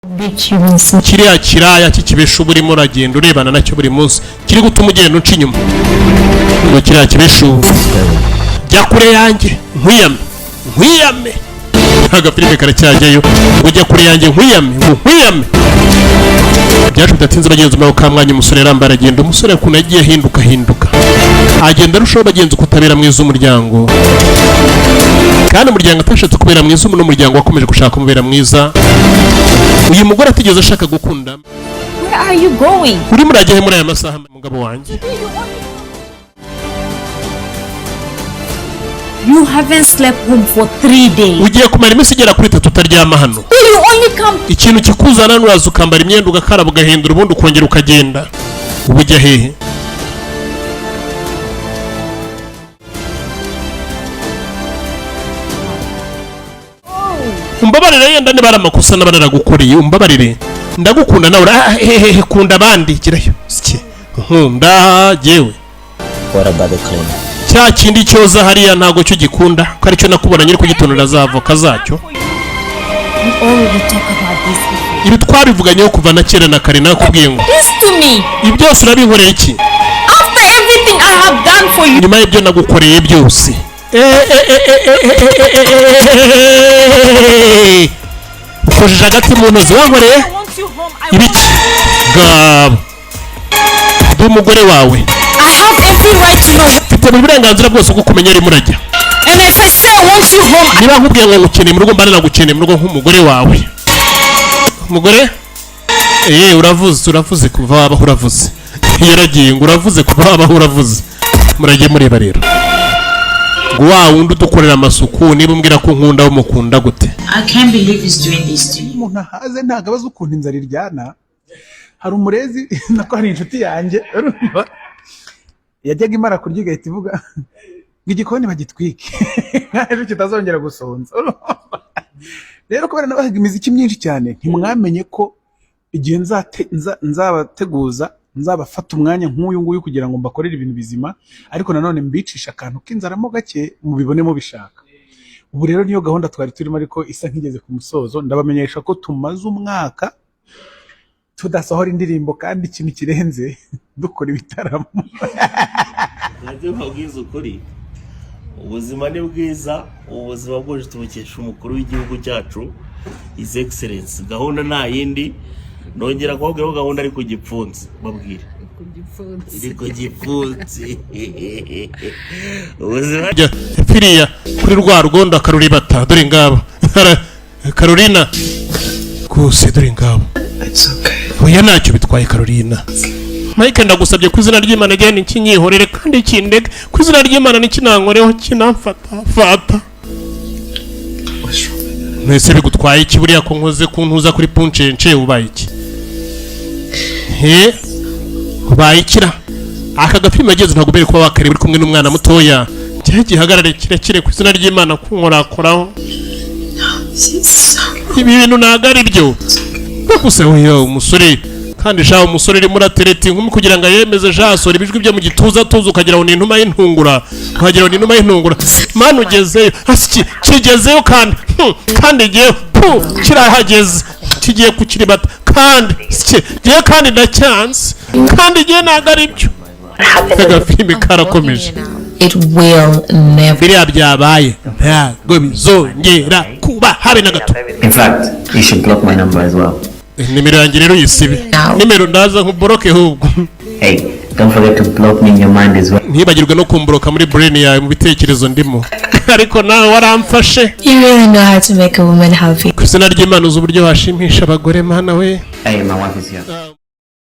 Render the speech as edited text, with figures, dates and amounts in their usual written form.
Big human snake. Kiriya kiraya cy'ikibeshu urimo uragenda urebana nacyo buri munsi, kiri gutuma ugenda unca inyuma. Ngo kiriya kibeshu, jya kure yanjye nkwiyame, nkwiyame. Agafilime karacyajyayo ngo jya kure yanjye nkwiyame, ngo nkwiyame. Byacu bidatinze bagenzi, muri ako kamwanya umusore yarambara aragenda. Umusore ukuntu yagiye ahinduka ahinduka, agenda arushaho bagenzi kutabera mwiza umuryango, kandi umuryango atashatse kubera mwiza uno muryango wakomeje gushaka kumubera mwiza. Uyu mugore atigeze ashaka gukunda. Where are you going? Urimo urajya he muri aya masaha, mugabo wanjye? You haven't slept home for 3 days. Ugiye kumara iminsi igera kuri 3 utaryama hano. You only come. Ikintu kikuzana, nuraza ukambara imyenda, ugakaraba, ugahindura, ubundi ukongera ukagenda. Uba ujya hehe? Umbabarire yenda niba ari amakosa naba naragukoreye, umbabarire, ndagukunda. Nawe hehehe, kunda abandi, gerayo sike nkunda jyewe. What about the cleaner? Cya kindi cyoza hariya ntabwo cyo gikunda ko aricyo nakubona nyiri kugitonora za avoka zacyo. We already talked about this before. Ibi twabivuganyeho kuva na kera na kare, nakubwiye ngo This to me. Ibi byose urabinkoreye iki? After everything I have done for you. Nyuma y'ibyo nagukoreye byose. Ukojeje agati mu ntozi wankoreye. I want you home. I want Ibiki ngabo, ndi umugore wawe. I have every right to know. Mfite buri burenganzira bwose bwo kumenya arimo urajya. And if I say I want you home, I Niba nkubwiye ngo ngukeneye mu rugo, mba nanagukeneye mu rugo nk'umugore wawe. Umugore, uravuze, uravuze kuva wabaho, uravuze. Yaragiye ngo uravuze kuva wabaho, uravuze. Murajye mureba rero ngo wa wundi udukorera amasuku, niba umbwira ko nkunda, mukunda gute? I can't believe he's doing this to you. Umuntu ahaze ntabwo abaza ukuntu inzara iryana. Hari umurezi, nako hari inshuti yanjye, urumva, yajyaga imara kurya igahita ivuga ngo igikoni bagitwike nkaho ejo kitazongera gusonza. Urumva rero, kubera nabahaga imiziki myinshi cyane, ntimwamenye ko igihe nzabateguza, nzabafata umwanya nk'uyu nguyu kugira ngo mbakorere ibintu bizima, ariko nanone mbicisha akantu k'inzara mo gake, mubibone mubishaka. Ubu rero niyo gahunda twari turimo, ariko isa nk'igeze ku musozo. Ndabamenyesha ko tumaze umwaka tudasohora indirimbo, kandi ikintu kirenze dukora ibitaramo. Nabyo mbabwiza ukuri, ubuzima ni bwiza. Ubuzima bwacu tubukesha umukuru w'igihugu cyacu, His Excellence. Gahunda nta yindi, nongera kubabwira ko gahunda ari ku gipfunsi. Babwire iri ku gipfunsi, ubuzima. Jya piriya kuri rwa rwondo akaruribata. Dore ngabo Carolina rwose, dore ngabo. Oya, ntacyo bitwaye Carolina. Mike, ndagusabye ku izina ry'Imana, genda ikinyihorere kandi kindege ku izina ry'Imana nikinankoreho kinamfata fata. Mwese bigutwaye iki buriya ko nkoze ku ntuza kuri puncence? Ubaye iki he? Ubaye ikira? Aka gafilime yageze ntabwo ubereye kuba wakareba uri kumwe n'umwana mutoya. Cyari gihagarare kirekire ku izina ry'Imana kunkorakoraho. Ibi bintu ntabwo ari byo gusa. Oya, umusore kandi sha, umusore urimo uratereta inkumi kugira ngo ayemeze sha, asora ibijwi bye mu gituza tuza, ukagira ngo ni inuma y'intungura, ukagira ngo ni inuma y'intungura. Mani ugezeyo hasi kigezeyo kandi kandi igiye pu kirahageze, kigiye kukiribata kandi kigiye kandi ndacyanze kandi igihe ntabwo ari byo. Agafilime karakomeje. It will never. Biriya byabaye ntabwo bizongera kuba habe na gato. In fact, you should block my number as well. Nimero yanjye rero uyisibe. Nimero ndaza nkuboroke ahubwo. Hey, don't forget to block me in your mind as well. Ntibagirwe no kumboroka muri brain yawe, mu bitekerezo ndimo. Ariko nawe waramfashe. You really know how to make a woman happy. Ku izina ry'Imana uzi uburyo washimisha abagore, mana we. Hey, my wife is here.